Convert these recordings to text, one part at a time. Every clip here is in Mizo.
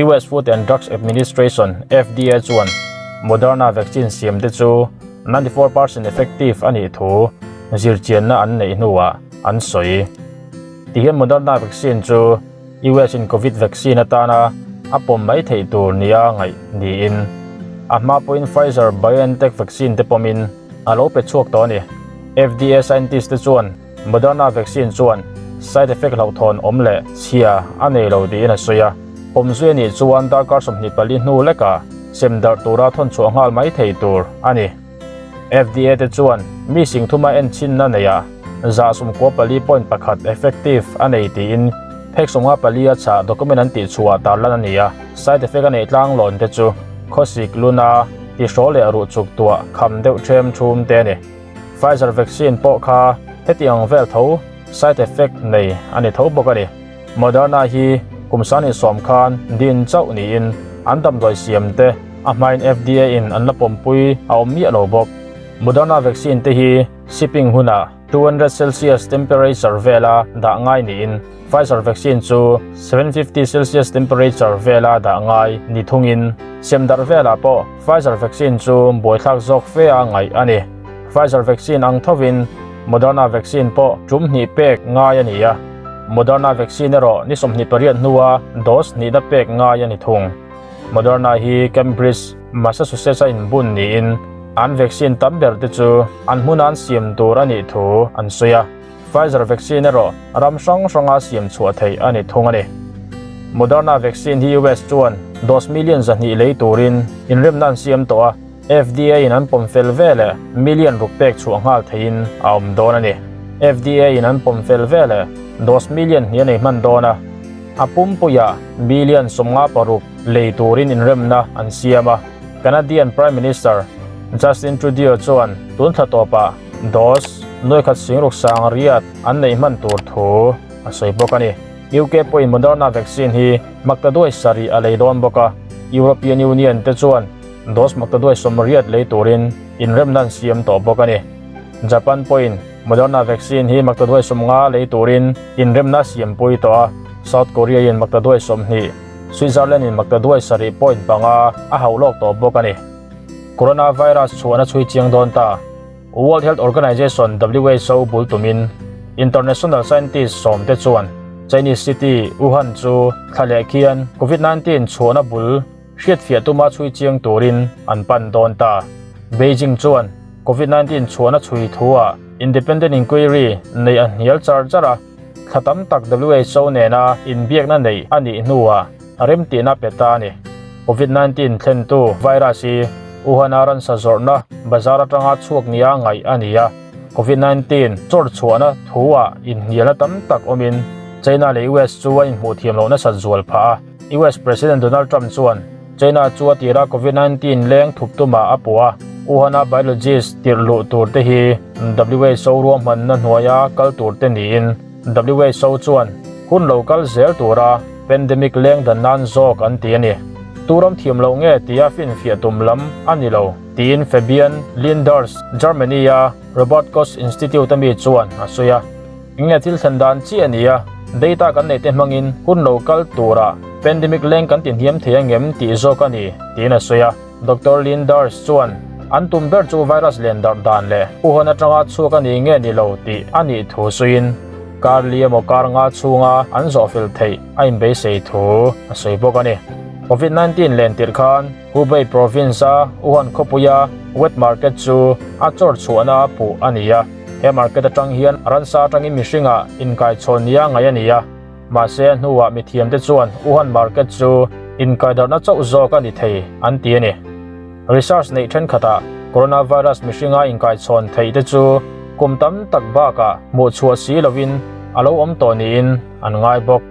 US Food and Drugs Administration, FDA, chuan Moderna vaccine siam te chu 94% effective a nih thu zirchianna an neih hnuah an sawi. Tihian Moderna vaccine chu US in Covid vaccine atana a pawm mai theih tur nia ngaih niin a hma pawhin Pfizer BioNTech vaccine te pawmin a lo pe chhuak tawh a ni. FDA scientist te chuan Moderna vaccine chuan side effect hlauhthawn awm leh chhia a nei lo tiin a sawi a, pawmzui a nih chuan darkar 24 hnu lekah sem darh tura thawn chhuah nghal mai thei tur a ni. FDA te chuan mi singthuma enchinna neihah 94.1 effective a nei tiin phek 54 a chhah document an tihchhuah tarlan a ni a, side effect a neih tlanglawn te chu khawsik luna tihrawl leh ruh chuk tuah kham deuh ṭhem ṭhum te a ni. Pfizer vaccine pawh kha heti ang vel tho side effect nei a ni tho bawk a ni. Moderna hi kum sani sawm khan din chauh niin an damdawi siam te a hmain FDA in an la pawmpui a awm miah lo bawk. Moderna vaccine te hi shipping hunah 200 Celsius temperature vela dah ngai niin Pfizer vaccine chu 750 Celsius temperature vela dah ngai ni thungin sem darh velah pawh Pfizer vaccine chu buaithlak zawk fe a ngaih a ni. Pfizer vaccine ang thovin Moderna vaccine pawh tum hnih pek ngai a ni a, Moderna vaccine erawh ni 28 hnua dose hnihna pek ngai a ni thung. Moderna hi Cambridge, Massachusetts a inbun niin an vaccine tam ber te chu an hmuna an siam tur a nih thu an sawi a. Pfizer vaccine erawh ram hrang hranga siam chhuah theih a ni thung a ni. Moderna vaccine hi US chuan dose million 200 lei turin inremna an siam tawh a, FDA in an pawm fel veleh million ruk pek chhuah nghal theihin a awm dawn a ni. FDA in an pawm fel veleh dose million hnih a nei hman dawn a, a pumpuiah billion 56 lei turin inremna an siam a. Canadian Prime Minister Justin Trudeau chuan tun thla tawpah dose nuaikhat singruk sang riat an neih hman tur thu a sawi bawk a ni. UK pawhin Moderna vaccine hi maktaduai sarih a lei dawn bawk a, European Union te chuan dose maktaduai sawmriat lei turin inremna an siam tawh bawk a ni. Japan pawhin Moderna vaccine hi maktaduai 50 lei turin inremna a siampui tawh a, South Korea in maktaduai 20, Switzerland in maktaduai 7.5 a hauh lawk tawh bawk a ni. Coronavirus chhuahna chhui chiang dawn ta. World Health Organization, WHO, bul tumin international scientist sawm te chuan Chinese city Wuhan chu thla leh khian COVID-19 chhuahna bul hriatfiah tuma chhui chiang turin an pan dawn ta. Beijing chuan COVID-19 chhuahna chhui thuah independent inquiry nei a hnial char char a, thla tam tak WHO nena inbiakna neih a nih hnuah remtihna pe ta a ni. COVID-19 thlentu virus hi Wuhan-a ransa zawrhna bazar atanga chhuak nia ngaih a ni a, COVID-19 chawr chhuahna thuah inhnialna tam tak awmin China leh US chu a inhmuh thiam loh nasat zual phah a. US President Donald Trump chuan China chu a tira COVID-19 leng thup tumah a puh a, Wuhan-a biologist tirh luh tur te hi WHO ruahmanna hnuaia kal tur te niin WHO chuan hun lo kal zel tura pandemic leng dan nan zawk an ti a ni. Tu ram thiam loh nge tia finfiah tum lam a ni lo, tiin Fabian Linders, Germany-a Robert Koch Institute-a mi chuan a sawi a. Nge thil thlen dan chiah a ni a, data kan neih te hmangin hun lo kal tura pandemic leng kan ti hniam thei angem tih zawk a ni, tiin a sawi a. Doctor Linders chuan an tum ber chu virus len darh dan leh Wuhan atanga chhuak a ni nge ni lo tih a nih thu sawiin kar li emaw kar nga chhunga an zawhfel theih a inbeisei thu a sawi bawk a ni. Covid-19 len tirh khan Hubei province-a Wuhan khawpuia wet market chu a chawr chhuahna a puh a ni a. He market atang hian ransa atangin mihringah inkaichhawn nia ngaih a ni a, mahse a hnuah mithiamte chuan Wuhan market chu inkaidarhna chauh zawk a ni thei an ti a ni. Research neih thenkhatah coronavirus mihringa inkaichhawn theih te chu kum tam tak bakah hmuh chhuah si lovin a lo awm tawh niin an ngai bawk.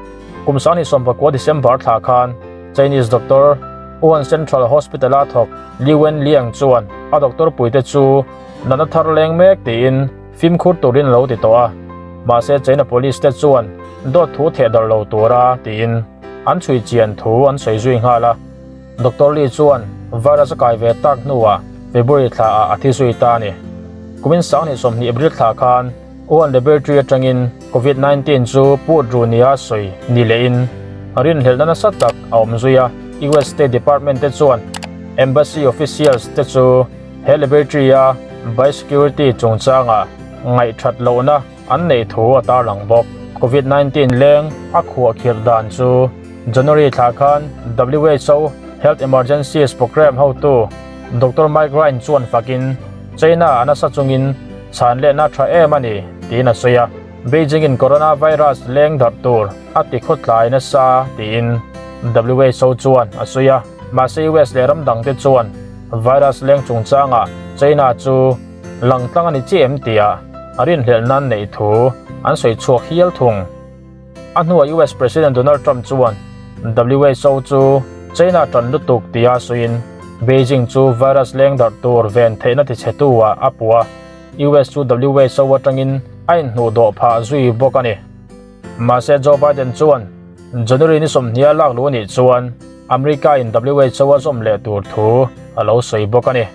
Kum 2019 December thla khan Chinese doctor Wuhan Central Hospital-a thawk Li Wenliang chuan a doctor puite chu Natna thar leng mek tiin fimkhur turin lo ti tawh a, mahse China Police te chuan dawt thu theh darh lo tura tiin an chhui chian thu an sawi zui nghal a. Doctor Li chuan virus a kai ve tak hnuah February thla ah a thi zui ta a ni. Kumin 2020 April thla khan Wuhan Laboratory atangin Covid-19 chu put ru nia sawi ni lehin Rinhlelhna nasa tak a awm zui a, US State Department te chuan Embassy officials te chu he laboratory a biosecurity chungchanga ngaihthat lohna an neih thu a tarlang bawk. Covid 19 leng a khuahkhirh dan chu January thla khan WHO Health Emergencies Programme hotu Doctor Mike Ryan chuan fakin China a nasa chungin chhan lehna tha em a ni tiin a sawi a. Beijing in coronavirus leng darh tur a ti khawtlai nasa tiin WHO chuan a sawi a. Mahse US leh ram dangte chuan virus leng chungchangah China chu langtlang a ni chiah em tia a rinhlelh nan neih thu an sawi chhuak hial thung. A hnuah US President Donald Trump chuan WHO chu China tan lutuk tia sawiin Beijing chu virus leng darh tur ven theihna tichhetu ah a puh a, US chu WHO atangin a inhnuhdawh phah zui bawk a ni. Mahse Joe Biden chuan January ni 20 a lak luh anih chuan America in WHO a zawm leh tur thu a lo sawi bawk a ni.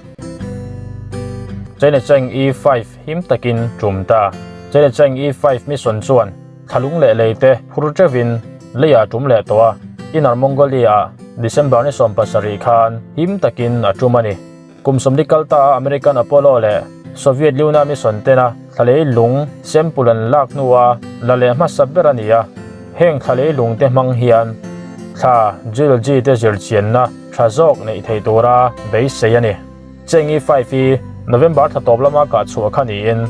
China Chang'e E5 him takin tum ta. China Chang'e E5 mission chuan thlalung leh lei te phur teuhin lei ah tum leh tawh a, Inner Mongolia ah December ni 17 khan him takin a tum a ni. Kum 40 kal ta a American Apollo leh Soviet Luna mission tena thlalei lung sample an lak hnua la leh hmasa ber a ni a, heng thlalei lung te hmang hian thla geology te zirchianna tha zawk neih thei tura beisei a ni. Chang'e 5 hi November thla tawp lama kah chhuah kha niin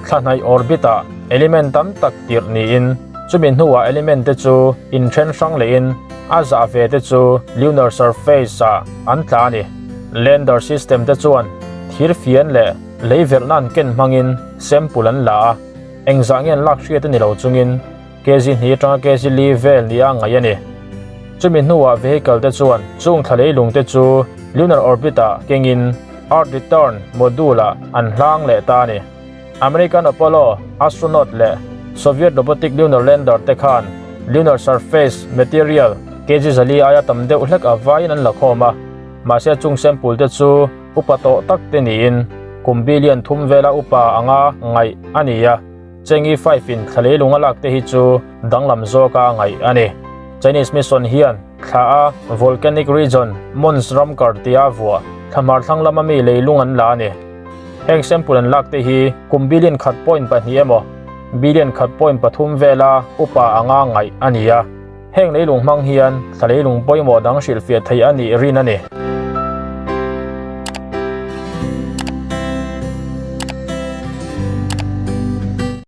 thla hnaih orbit ah element tam tak tirh niin chumi hnuah element te chu inthen hrang lehin a zah ve te chu lunar surface ah an tla a ni. Lander system te chuan thir fian leh lei verhna an ken hmangin sample an la a, engzah nge an lak hriat a ni lo chungin kg hnih atanga kg li vel nia ngaih a ni. Chumi hnuah vehicle te chuan chung thla leilung te chu lunar orbit ah kengin Earth return module ah an hlang leh ta a ni. American Apollo astronaut leh Soviet robotic lunar lander te khan lunar surface material kg 4 aia tam deuh hlek a vaiin an la khawm a, mahse chung sample te chu upa tawh tak te niin kum billion thum vela upa anga ngaih a ni a. Chang'e 5 in thla leilung a lak te hi chu danglam zawka ngaih a ni. Chinese mission hian thla a volcanic region Mons Ramkar tia vuah thla hmar thlang lama mi leilung an la a ni. Heng sample an lak te hi kum billion khat point pahnih emaw billion khat point pathum vela upa anga ngaih a ni a. Heng leilung hmang hian thla leilung pawimawh dang hrilhfiah theih a nih rin a ni.